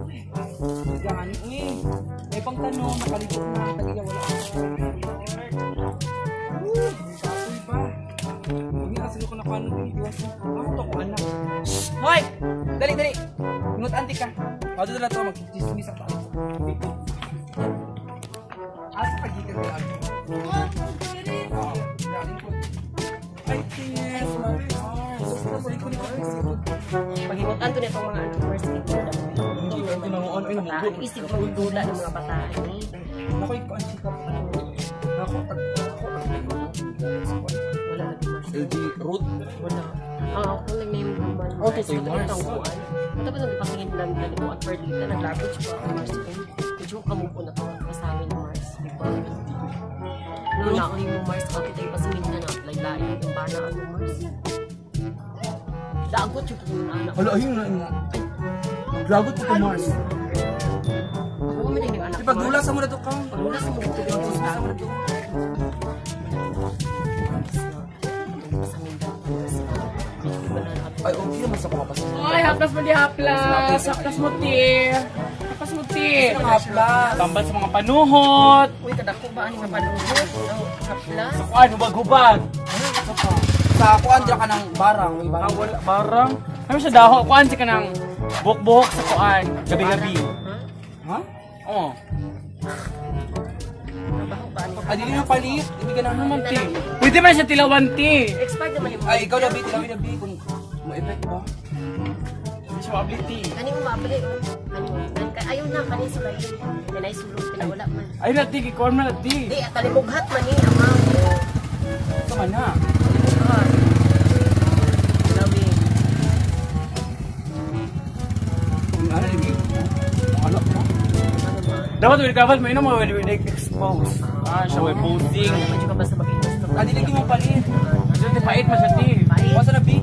Gani, uy. May pangtanong, nakaligo na, tagiya wala. Woo, kapoy pa. Hindi kasi ko na kano, iwas na. Ako to ko anak. Shh! Hoy! Dali, dali! Ingot anti ka. Ako dala to, mag-chismis ako. Asa ka gikan ka? Oo, galing ko. Ay, yes, mami. Paghimutan to na itong mga ano, first aid na Hindi ko tinangoon, ay, bataan. Isip mo dula ng mga bataan eh. Ako yung kuan chika. Ako tag ako tag. Wala na Mars. LG root. Wala. Ah, ako lang name man. Oh, totoo yung Mars. Ito ba nang ipakingin lang na mo at Perlita, naglabot siya ako Mars ko. Medyo kamupo na to pasamin ng Mars. Di ba? No, na ako yung Mars. Ako tayo pasamin na na. Lain-lain yung bana ang Mars. Dagot yung kung anak. Hala, ayun na nga. Naglagot ko Mars. Ako man yung anak. Ipagdula sa mo na to ka. Pagdula sa mo to. Sa mo na to. Ay, okay naman sa kumapas. Ay, haplas mo di haplas. Haplas mo ti. Haplas mo ti. Haplas. Tambal sa mga panuhot. Uy, kadako ba ani sa panuhot? Haplas. Sa kuan, hubag-hubag. Sa kuan dira ka ng barang, may Ah, barang. wala, barang. Ano sa daho? Kuan sa kanang buhok-buhok sa kuan. Gabi-gabi. Ha? Oo. Trabaho ba ani? Ay, dili na palit. Hindi ka na Ano man ti? Pwede man siya tilawan ti. Expired naman yung Ay, ikaw na bi, tilawin na bi kung ma-effect ba. Hindi siya maabli ti. Kani umabli oh. Kani ayaw na kani sulay. Kanay sulod kani wala man. Ay na ti, kikuan man na ti. Di talimughat man ni ama. Sama na. Talimughat. Lawi. Kung ano, di ano mo? Ano ba? Dapat wala dapat may mo wala expose. Ah, siya way posing. Ano man ka basta mag-invest. Ah, dili mo palit. Diyan ti pait man siya ti. Pait. Basta na bi.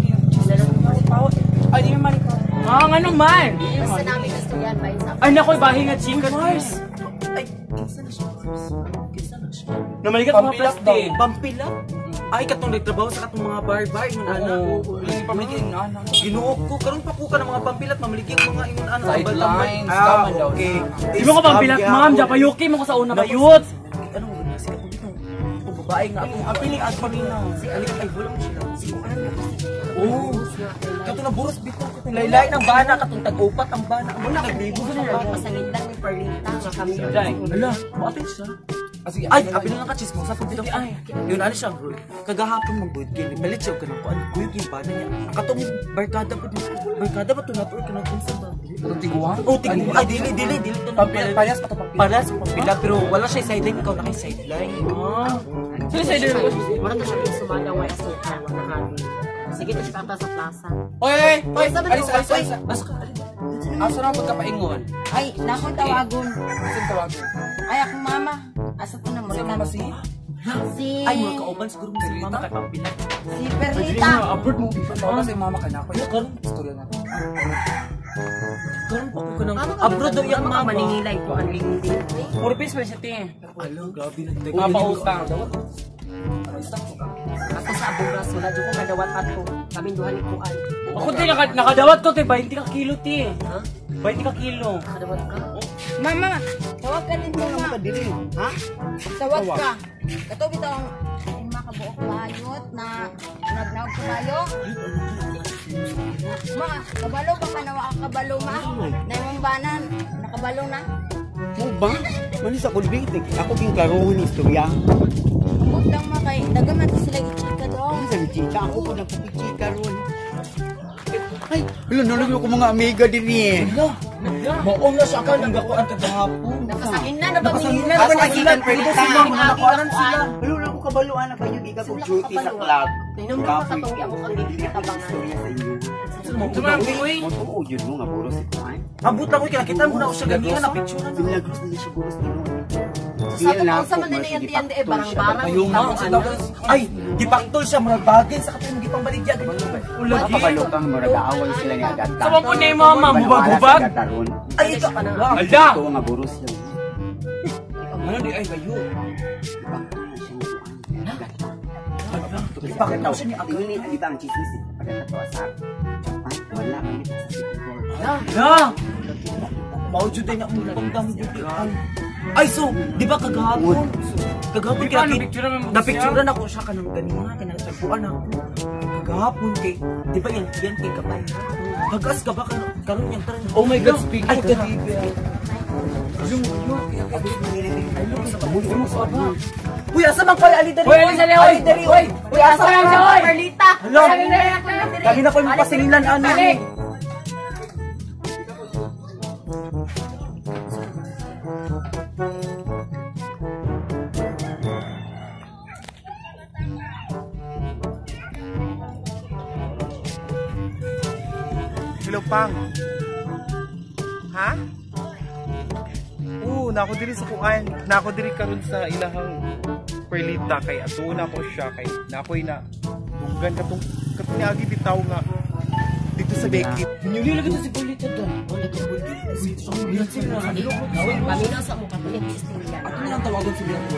Ay, di man ikaw. Ah, ngano man? Basta namin gusto yan, bahin sa Ay nako, bahi nga chika. Mars. Ay, kinsa na siya? Kinsa na siya? Namalikat mga Pampilak daw. plastic. Pampilak? Ay, katong nagtrabaho sa katong mga bar-bar, ingon ana. Oo, yung pamilikin na ano. Ginoo ko, karon pa ko ka ng mga pampilat, mamaligi ang mga ingon ana. Sidelines, Ah, tama daw. okay. Di mo ko pampilak, ma'am. Japayuki mo ko sa una bayot. Ano mo si katong dito? Itong babae nga atong ang piling at paminaw. Si Alik ay wala mo sila. Si Kuan. Oh, katong naburos bitaw katong laylay ng bana katong tag-upat ang bana. Ang wala naglibo sa bana. Pasangin lang ni Perlita nga kami. Ala, maapil siya. Ah, sige. Ay, apil na lang ka chismosa pag dito. Ay, yun ano siya, bro. Kagahapon man good kay palit siya og kanang kuan, kuyog yung bana niya. Ang katong barkada pa barkada ba to na to or kanang unsa ba? Katong tiguan? Oh, tignan. Ay, dili, dili, dili. to na- Pampilak, parehas pa to pampilak. Parehas pampila, pero wala siya sideline, ikaw na kay sideline. Ah. Sino sa idol mo? Wala to siya sumala wa sa wa na. Sige to siya sa plaza. Oy, oy, oy, Sabi alis, ko, alis, alis. Asa ka? Asa na pagkapaingon? Ay, nako tawagon. Asa tawagon? Ay, akong mama. Asa to na mo? Sa mama si? Si... Ay, mga kauban siguro mo si mama kay pampila. Si Perlita. Abroad mo. Tawagan sa mama ka na ako. Karon, Istorya na. karon pa ko kanang abroad daw iyang mama. Maningilay ko ang lingding. Puro piece pa siya ti. Alo, grabe na. Mga pautang. Ako sa Abugas wala jud ko kadawat ato. Kami duha ni Kuan. Ako ti nakadawat ko ti 20 ka kilo ti. Ha? 20 ka kilo. Nakadawat ka? Mama, tawag ka din mo, ma. Ha? Tawag ka. Kato bitaw ang makabuok bayot na nagnawag ko kayo. Ma, kabalo ba ka na wa ka kabalo, ma? Na imong banan, nakabalo na. Mo ba? Mani sa kulbing ako ging klarohon ni istorya. Ambot lang ma kay dagaman to sila gichika dong. Ano sa chika ako po nagpupichika ron. Ay, wala nalog ko mga amiga dinhi eh. Maong na siya ka nang gakuan kagahapon. Nakasangin na na ba Nakasangin na naman Asa sila. gikan Perlita? Sila mga nakuanan sila. Wala wala ko kabaluan na kayo giga ko duty sa club. Inom na ka katong ako kang gitabangan. Istorya sa inyo. Tumang uy. Mo tuo yun mo nga buros si Kuan. Ambot lang ko kinakita mo na ako siya ganina na picture na. Milagros na siya buros ni Noon. Sa to unsa man din yung tiyan di barang-barang. Ayun nga, sa tawag. Ay, gipaktol siya murag bagin sa katong gipang baligya ganyan. Ulagi. Kabalo kang murag aaway sila ni Agata. Sa mga po mama, hubag-hubag. Ay, ikaw. Ala. Ito nga buros siya. Ano di ay kayo? Gipaktol na siya ni Kuan. Agata. Gipaktol siya ni Agata. Tingin ni, di ba ang chismis eh, pagkatawa sa Japan, wala kami sa City Hall. Ala. Mao jud na mo pangdam jud. Ay so, di ba kagahapon? Kagahapon kay na picturean ako siya kanang ganina kanang tagpuan ako. Kagahapon kay di ba yan yan kay kapay. Hagas ka ba karon yang taran. Oh my God, speaking of the Uy, asa man kay Ali dali? Uy, Ali dali, uy! Ali dali, uy! Uy, asa man Uy! Perlita. Hala! Lagi na ko yung pasingilan, ano? Hello, Pang. Ha? Oo, nako diri sa kuan. Nako diri karon sa ilahang Perlita kay ato na ko siya kay nakoy na dunggan katong katong niagi bitaw nga dito sa Becky. Nyuli lagi to si Perlita doon. Paminaw sa mukha ko yung istorya. Ato na lang tawagon si Bianca.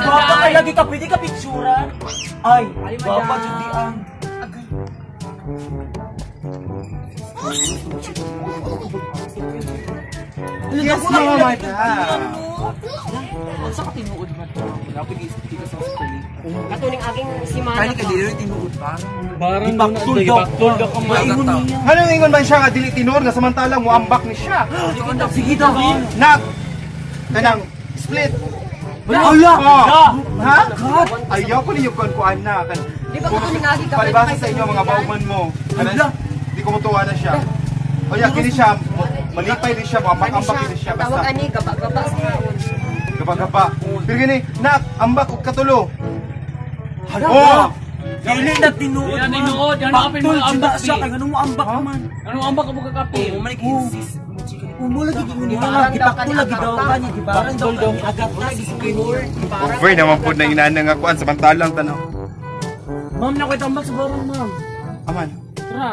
Gwapa ka lagi ka, pwede ka picturean. Ay, gwapa jud di ang. Yes, mama. Sa ka tinuod man to. Napig-isip ka sa Perlita. Katuning aking simana Kani ka dili tinuod pa. Barang Ipaktol daw. Ipaktol daw ka man. Maingon niya. Ano ingon man siya nga dili tinuod nga samantalang muambak ni siya. Sige daw. Nak kanang split. Wala. Oh. Ha? Ayaw ko ninyo kuan na. Kan Di ba katuning agi ka? palibasa sa inyo mga bauman mo. Ala. Di ko mutuwa na siya. O ya kini siya malipay din siya, muambak-ambak din siya Tawag basta. ani gaba-gaba sa kaon. Gaba-gaba. Pero gini, nak ambak og katulo. Hala. Oh. Dili na tinuod. Dili na tinuod. Ano kapin Paktol mga jud ambak, na siya eh. kay ganun mo ambak man. Anong ambak ka kakape? Oh my God, sis. Umo lagi gingon niya nga gipaktol lagi daw kanya gibarang daw kanya agat na gisipinor. Over naman po na inana nga kuan samantalang tanaw. Ma'am, nakoy tambak sa barang, ma'am. Aman. Tara.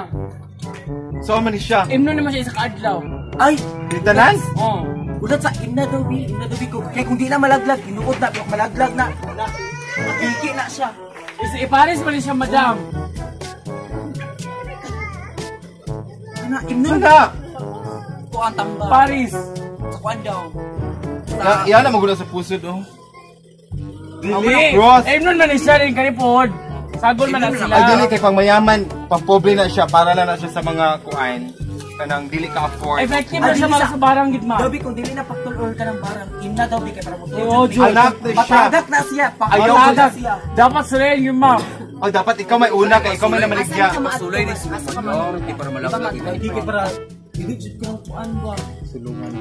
So aman ni siya. Imno naman siya isa kaadlaw. Ay, Tanan? Oh. ulat sa imna daw bi, imna daw bi ko. Kay kung di na malaglag, tinuod na, pero malaglag na. Piki na siya. Isa ipares man siya, madam. Ana imna. Ana. Kuan tamba. Paris. Sa kuan daw. Iya na magula sa pusod oh. Dili. Cross. Imno man siya rin kanipod. Sagol man na sila. Ay dili kay pang mayaman, pang pobre na siya para na siya sa mga kuan kanang dili ka afford. Effective na siya para sa barang gid, ma'am. Daw bi kung dili na paktol or ka ng barang, imna daw bi kay para mo. Oo, Jud. Anak na siya. Patagak na siya, ayaw ko na siya. Dapat sulayin yung ma'am. Oh, dapat ikaw may una kay ikaw may namaligya. Sulay ni sulay. Di para malaglag. Hindi kay para dili jud ka ng kuan ba. Sulungan.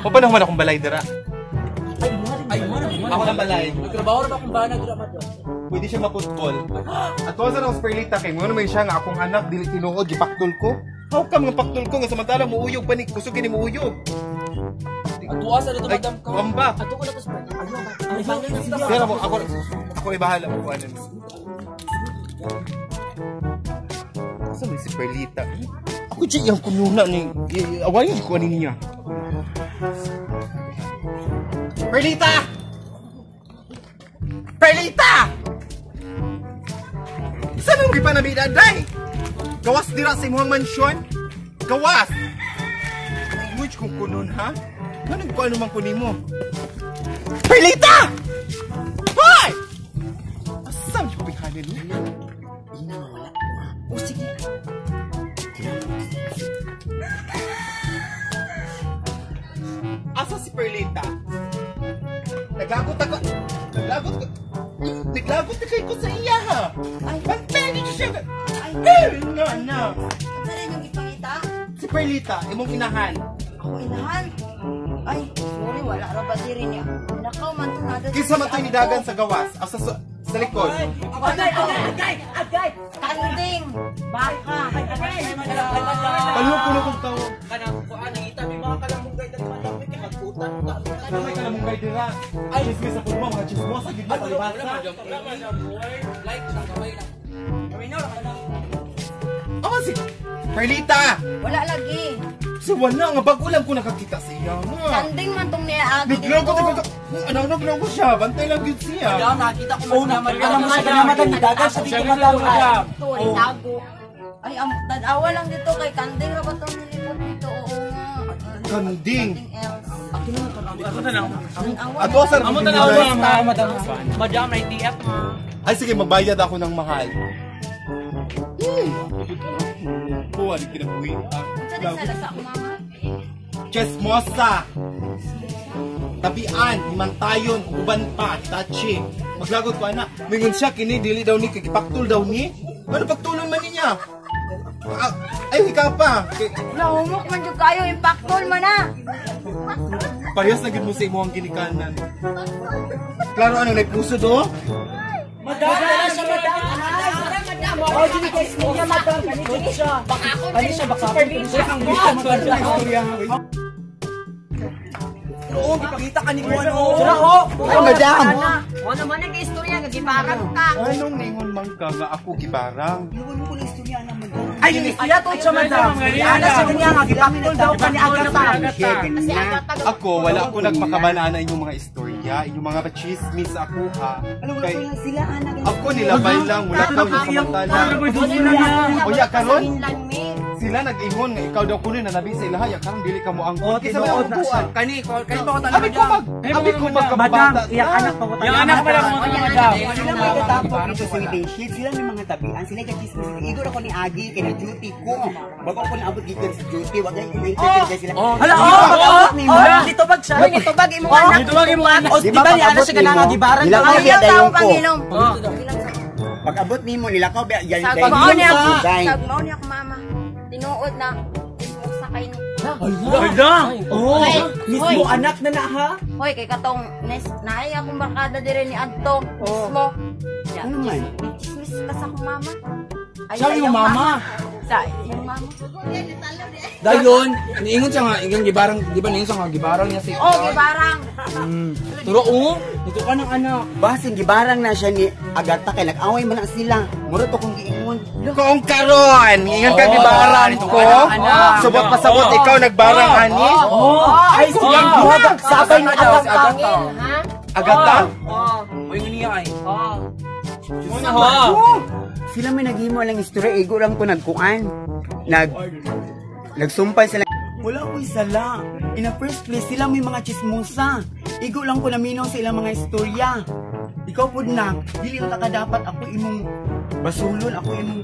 O pa naman akong balay dira. Ay, mo na. Ako lang balay. Nagtrabaho ra ba akong bana dira madam? Pwede siya maputbol. At tuwa sa akong Perlita kay mo naman siya nga akong anak dili tinuod gipaktol ko. How come nga paktol ko nga samantalang muuyog pa ni kusog kini muuyog. At tuwa sa dito Ay, madam ka. ambak. Ato ko na to sa Pero ako ako ako ibahala mo kuan. Asa man si Perlita? Ako di yang kununa ni awayin ko ani niya. Perlita! Perlita! Saan ang gipanabida, day? Gawas dira sa imong mansyon? Gawas! Ay, kung kunon, ha? Ganun ko ano man kunin mo? Perlita! Hoy! Asa man yung pihanin mo? O sige. Asa si Perlita? Naglagot ako. Naglagot ko. Naglagot na kayo ko sa iya, ha? Ay. Bantay niyo siya! Ay. Ay, no, no. Ano rin yung ipangita? Si Perlita, imong inahan. Ako inahan. Ay, sorry, wala ra ba diri niya. Nakaw man to nada. Kinsa man to'y nidagan sa gawas? Asa sa likod? Agay, agay, agay, agay. Kanding, baka. Palihog ko na kong tao. Kanang kuan nangita may mga kalamunggay dali madam kay magkutan ta. Ano may kalamunggay dira? Ay, chismis sa pud mo, mga chismosa, gid mo palibasa. Wala madam. Like lang kamay lang. Kami na ra Ama si Perlita! Wala lagi. Sa wala nga bago lang ko nakakita sa iya nga. Kanding man tong niyaagi Naglago dito. ko ano naglago siya, bantay lang gyud siya. Madam, nakita ko man madam. Madam, madam, dagan sa dito madam. Ito, tago. Ay, ang tanawa lang dito kay kanding ra ba tong nilipot dito? Oo nga. Kanding. Nothing else. Ako tanaw. Tanawa. Ato sar. Amo tanaw madam. Madam, may TF. Ay sige, magbayad ako ng mahal. Kuha ni kinabuhi. Unsa di sala sa akong mama? Chesmosa. Tabian, himantayon, uban pa, tachi. Maglagot ko ana. Mingon siya kini dili daw ni kikipaktol daw ni. Ano pagtulon man niya? Ay hika pa. Nahumok man jud kayo, impactful man na. Parehas na gid mo sa imong ginikanan. Klaro ano na puso do? Madam, siya madam. Oh, dili ko istorya madam. Kani siya. Kani siya baka. Oo, gipakita ka ni Juan. Sira ho. Ay, madam! Wala man nag-istorya nga gibarang ka. Anong ningon man ka nga ako gibarang? Ay, yung istorya to siya madam. Ana siya niya nga gipaktol daw kani Agata. Kasi Agata Ako, wala ako nagpakabanana inyong mga istorya, inyong mga chismis ako ha. Kay, ako nilabay lang, wala ka yung samantala. O ya, karon, sila nag-ingon nga ikaw daw kunin na nabi sa ilaha, ya karon dili ka mo angkot. Oh, Kisa may tinuod na siya. angkuan. Kani, kani pa ko tanong. Abi ko mag, abi ko Madam, magkabata. iyang anak pa ko Yung anak pala mo madam. Sila may katapok dito sa bedsheet, sila may mga tabian, sila kachismis. Igor ako ni Agi, kay na duty ko. Bago ako naabot gikan sa duty, wag ay entertain sila. Hala, oh, oh, dito bag siya. Dito bag imong anak. Dito bag imong anak. Oh, di ba ni ana siya kanang gibaran daw? Nilakaw biya Pangilom sa dayon akong ko. pangilom. Pag-abot nimo nilakaw biya yan Sa mao niya ako, sa mao niya ako mama. Tinuod na ismusa kay ni. Hala. Oh, mismo Hoy. anak na na ha. Hoy, kay katong nes naay akong barkada dire ni adto. Mismo. Ya, Ano man? Chismis ka sa akong mama. Ay, Siya sa yung iyong mama. Sa iyong mama. Dayon, niingon siya nga, ingon gibarang, di ba niingon siya nga gibarang niya si. Oh, gibarang. Turo oh, dito ka ng anak. Basin gibarang na siya ni Agata kay nag-away man na sila. Mura to kong giingon. Kung karon, ingon ka gibarang ko. Subot pasabot ikaw nagbarang ani. Oh, ay siya duha sabay ni Agata. Pangil, ha? Agata? Oh. Oy, niya ay. Oh. Muna ho. Sila may naghimo lang istorya, igo lang ko nagkuan. Nagsumpay sila. Wala ko'y sala. In the first place, sila may mga chismosa. Igo lang ko naminaw sa ilang mga istorya. Ikaw pud na, dili na ka dapat ako imong basulon, ako imong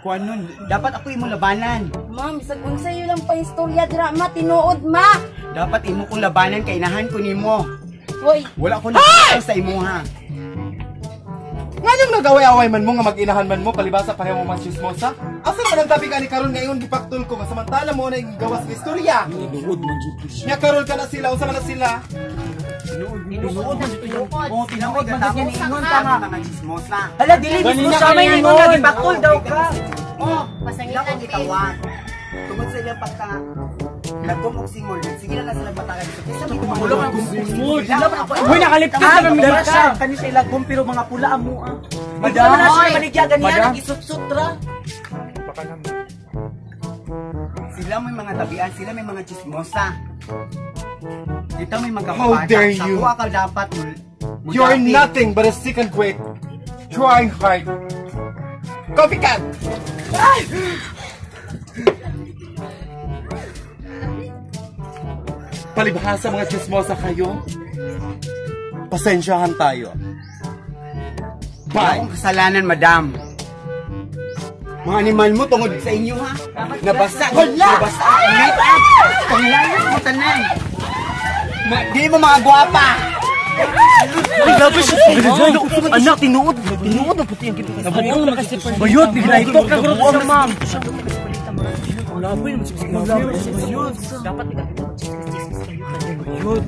kuanon. Dapat ako imong labanan. Ma'am, bisag unsa yun lang pa istorya dira ma, tinuod ma. Dapat imo kong labanan kay inahan ko nimo. Hoy, Wala ko nakita sa imuha. Ngayong nag-away-away man mo nga mag-inahan man mo palibasa pareho mo man chismosa. Asa man ang tabi ka ni karon ngayon gipaktol ko nga samantala mo na yung gawas ng istorya. Nya karon ka na sila, unsa man na sila? Tinuod man dito yung. Oh, tinuod man dito niingon ka nga. Mga chismosa. Hala, dili mismo siya may ningon nga gipaktol daw ka. Oh, Pasangilan, sila kong gitawag. Tungod sa ilang pagka nagkum og singol, sige na lang sila patagan. Kisa may Wala ka Singol. Sila man ako. Hoy, nakaliptid na kami Dara ka. siya, kani siya ilagom pero mga pula amo ah. Madam, na siya maligya ganiya nag-isutsut ra. Sila may mga tabian, sila may mga chismosa. Kita may mga How dare Sa you? kuha ka dapat mo You're dapat. nothing but a second grade trying hard. Copycat! Palibhasa mga chismosa kayo. Pasensyahan tayo. Wala Bye! akong kasalanan, madam. Mga animal mo tungod sa inyo ha. Nabasa. Wala! Nabasa ang make up. Panglayas mo tanan. Di mo mga gwapa. Ay, grabe siya. Anak, tinuod. Tinuod na puti ang kita. Bayot, bigla ito. Kaguro sa ma'am. Dapat ikaw chismis-chismis kayo. Bayot.